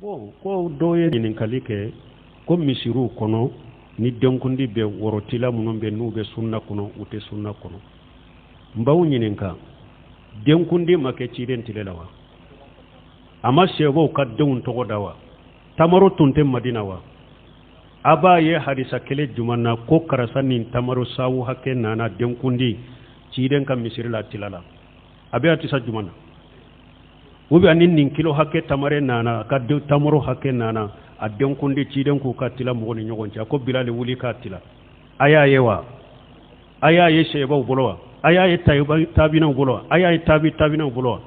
Bon, ko dɔw ye ɲininkali kɛ ko misiriw kɔnɔ ni denkundi bɛ, worotila minnu bɛ, n'u bɛ sunna kɔnɔ, u tɛ sunna kɔnɔ. N b'aw ɲininka, denkundi ma kɛ ciden tile la wa? A ma sɛbɛw ka denw tɔgɔ da wa? Tamaro tun tɛ Madina wa? A b'a ye hadisa kelen jumɛn na ko karisa ni tamaro sawu hakɛ nana denkundi ciden ka misiri la tila la? A bɛ hadisa jumɛn na? Ou bien ni nin kilo hakɛ tamare nana, a ka tamaro hakɛ nana a denkundi, ciden k'u ka tila mɔgɔ ni ɲɔgɔn cɛ, a ko Bilali wuli k'a tila. A y'a ye wa? A y'a ye sɛbaw bolo wa? A y'a ye tabinaw bolo wa? A y'a ye tabi tabinaw bolo wa?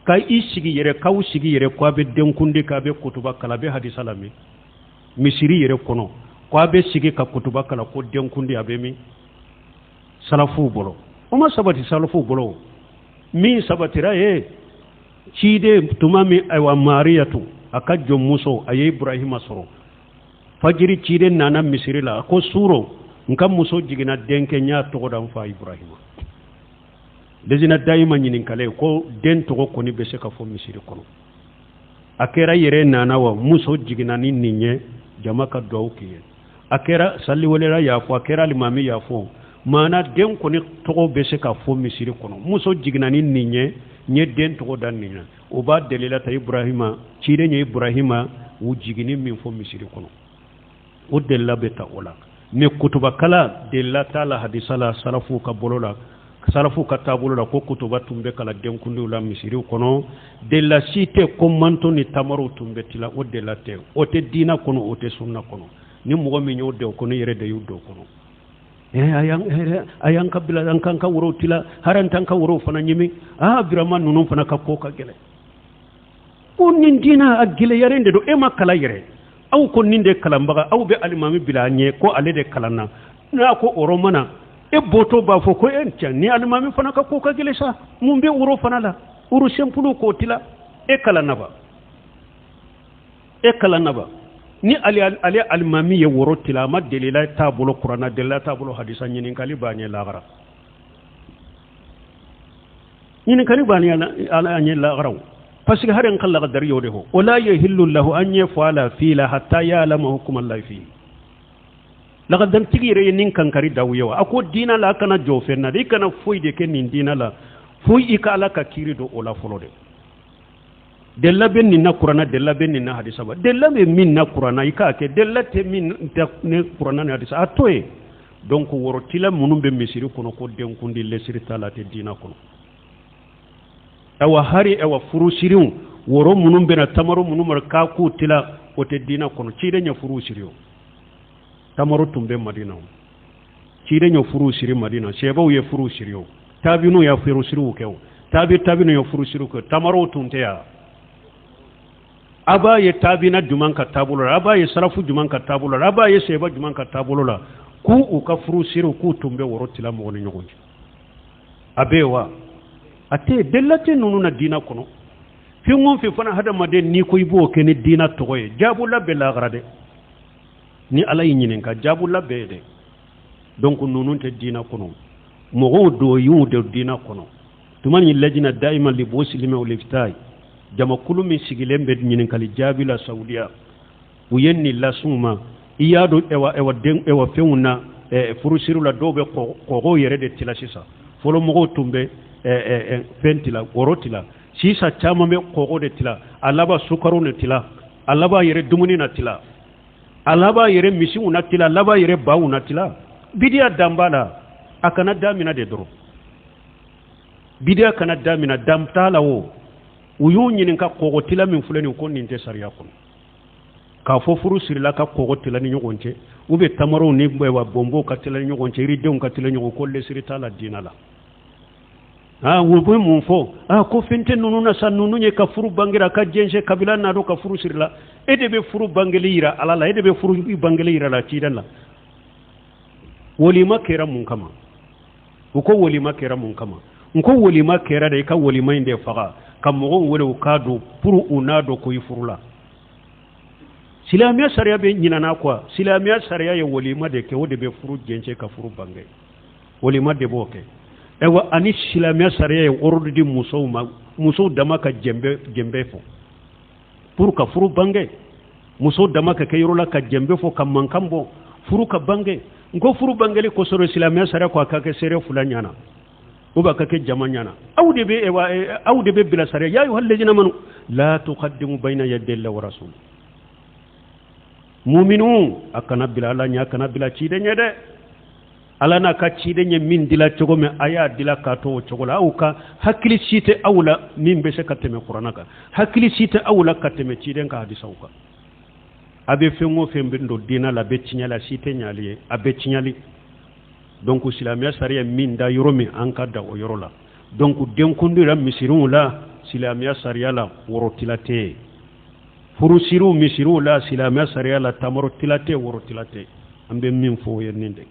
Ka i sigi yɛrɛ, k'aw sigi yɛrɛ ko a bɛ denkundi, k'a bɛ kutuba kalan, a bɛ hadisa lamɛn misiri yɛrɛ kɔnɔ, ko a bɛ sigi ka kutuba kalan ko denkundi, a bɛ min salafuw bolo? O ma sabati salafuw bolo. Min sabatira ye ciden tuma min, ayiwa, Mariyatu a ka jɔnmuso, a ye Ibrahima sɔrɔ fajiri, ciden nana misiri la, a ko suuro n ka muso jiginna denkɛ, n y'a tɔgɔ da n fa Ibrahima. Lejina dayima ɲininkale ko den tɔgɔ kɔni bɛ se ka fɔ misiri kɔnɔ. A kɛra yɛrɛ nana wa muso jiginna ni nin ye, jama ka duwawu k'i ye. A kɛra saliwelela y'a fɔ, a kɛra alimami y'a fɔ, maana den kɔni tɔgɔ bɛ se ka fɔ misiri kɔnɔ. Muso jiginna ni nin ye, n ye den tɔgɔ da nin ye. O b'a delila ta Ibrahima, ciden ye Ibrahima u jiginni min fɔ misiri kɔnɔ, o delila bɛ ta o la. Mais kutubakala delila t'a la hadisa la, salafuw ka bolo la, salafuw ka taabolo la, ko kutuba tun bɛ kala denkundiw la misiriw kɔnɔ. Delila si tɛ ko manto ni tamarow tun bɛ tila, o delila tɛ. O tɛ diina kɔnɔ, o tɛ sunna kɔnɔ. Ni mɔgɔ min y'o dɔn kɔnɔ yɛrɛ de y'o dɔn kɔnɔ. A y'an ka bila an k'an ka worow tila, hali an t'an ka worow fana ɲimi. Aa, vraiment, ninnu fana ka ko ka gɛlɛn. Ko nin diina a gɛlɛyaren de don. E ma kalan yɛrɛ, aw ko nin de kalanbaga, aw bɛ alimami bila a ɲɛ ko ale de kalanna. N'a ko oro mana, e bɔtɔ b'a fɔ ko e cɛ ni alimami fana ka ko ka gɛlɛn sa. Mun bɛ woro fana la? Woro simple k'o tila. E kalanna ba? E kalanna ba? Ni ale ale alimami ye woro tila, a ma delila t'a bolo kuranna, delila t'a bolo hadisa, ɲininkali b'a ɲɛ lahara, ɲininkali b'a ɲɛ lahara. Parce que har en kala qadar yode ho wala yahillu lahu an yaf'ala fila hatta ya'lama hukm Allah fi. Lagadan tigi yɛrɛ ye nin kankari daw ye wa? A ko diina la, a kana jɔ fɛn na dɛ, i kana foyi de kɛ nin diina la foyi i ka Ala ka kiiri don o la fɔlɔ dɛ. Delila bɛ nin na kuranna, delila bɛ nin na hadisa ba? Delila bɛ min na kuranna, i k'a kɛ. Delila tɛ min tɛ ne kuranna ni hadisa, a to yen. Donc worotila minnu bɛ misiri kɔnɔ ko denkundi, lesiri t'a la, a tɛ diina kɔnɔ. Awa, hari awa furusiriw, woro minnu bɛna, tamaro minnu mara k'a k'u tila, o tɛ diina kɔnɔ. Ciden ɲɛ furu siri, o tamaro tun bɛ Madina. O ciden ɲɛ furu siri Madina, sɛbaw ye furu siri, o taabinu ye furu siriw kɛ, o taabi taabinu ye furu siriw kɛ. Tamarow tun tɛ yan. A b'a ye taabina jumɛn ka taabolo la? A b'a ye sarafu jumɛn ka taabolo la? A b'a ye sɛba jumɛn ka taabolo la k'u u ka furu siriw k'u tun bɛ woro tila mɔgɔ ni ɲɔgɔn cɛ? A bɛ yen wa? A tɛ. Delila tɛ ninnu na diina kɔnɔ. Fɛn o fɛn fana, hadamaden, n'i ko i b'o kɛ ni diina tɔgɔ ye, jaabu labɛn lahara dɛ. Ni Ala y'i ɲininka, jaabu labɛn ye dɛ. Donc ninnu tɛ diina kɔnɔ, mɔgɔw do y'u de diina kɔnɔ. Tuma ni lajina dayima libo silimɛ o liftayi, jamakulu min sigilen bɛ ɲininkali jaabi la Saudiya, u ye nin las'u ma. I y'a dɔn, ɛwa ɛwa den ɛwa fɛnw na, furusiriw la, dɔw bɛ kɔgɔw yɛrɛ de tila sisan. Fɔlɔ mɔgɔw tun bɛ fɛn tila, woro tila. Sisan caman bɛ kɔgɔ de tila, a laban sukaro de tila, a laban yɛrɛ dumuni na tila, a laban yɛrɛ misiw na tila, a laban yɛrɛ baw na tila. Bidiya dan b'a la, a kana damina de dɔrɔn. Bidiya kana damina, dan t'a la. O u y'u ɲininka kɔgɔ tila min filɛ nin ko nin tɛ sariya kɔnɔ, k'a fɔ furu sirila ka kɔgɔ tila ni ɲɔgɔn cɛ, u bɛ tamarow ni bɔnbɔw ka tila ni ɲɔgɔn cɛ, yiridenw ka tila ɲɔgɔn ko lesiri t'a la diina la. Aa, u bɛ mun fɔ? Aa, ko fɛn tɛ ninnu na sa. Ninnu ye ka furu bangera ka jɛnsɛn kabila n'a dɔn ka furu sirila. E de bɛ furu bangeli yira Ala la, e de bɛ furu bangeli yira la ciden la. Wolima kɛra mun kama? U ko wolima kɛra mun kama? N ko wolima kɛra de i ka wolima in de faga ka mɔgɔw wele u k'a don pour u n'a dɔn ko i furula. Silamɛya sariya bɛ ɲinana quoi. Silamɛya sariya ye wolima de kɛ, o de bɛ furu jɛnsɛn ka furu bange, wolima de b'o kɛ. Ayiwa, ani silamɛya sariya ye ordre di musow ma, musow dama ka jɛnbɛ jɛnbɛ fɔ. Pour ka furu bange, muso dama ka kɛ yɔrɔ la ka jɛnbe fɔ ka mankan bɔ, furu ka bange. N ko furu bangeli kosɔrɔ, silamɛya sariya ko a ka kɛ seere fila ɲana ou bien a ka kɛ jama ɲana. Aw de bɛ bila sariya. Ya ayyuhal ladina amanu la tuqaddimu bayna yaday Allahi wa rasul. Muminu, a kana bila Ala ɲɛ, a kana bila ciden ɲɛ dɛ. Ala n'a ka ciden ye min dila cogo min, a y'a dila k'a to o cogo la. Aw ka hakili si tɛ aw la min bɛ se ka tɛmɛ kuranna kan, hakili si tɛ aw la ka tɛmɛ ciden ka hadisaw kan. A bɛ fɛn o fɛn bɛ don diinɛ la, a bɛ tiɲɛ la, si tɛ ɲali ye, a bɛ tiɲɛli. Donc silamɛya sariya min da yɔrɔ min, an ka da o yɔrɔ la. Donc denkundi la, misiriw la, silamɛya sariya la, worotila tɛ yen. Furusiriw misiriw la, silamɛya sariya la, tamaro tila tɛ, worotila tɛ. An bɛ min fɔ o ye nin de.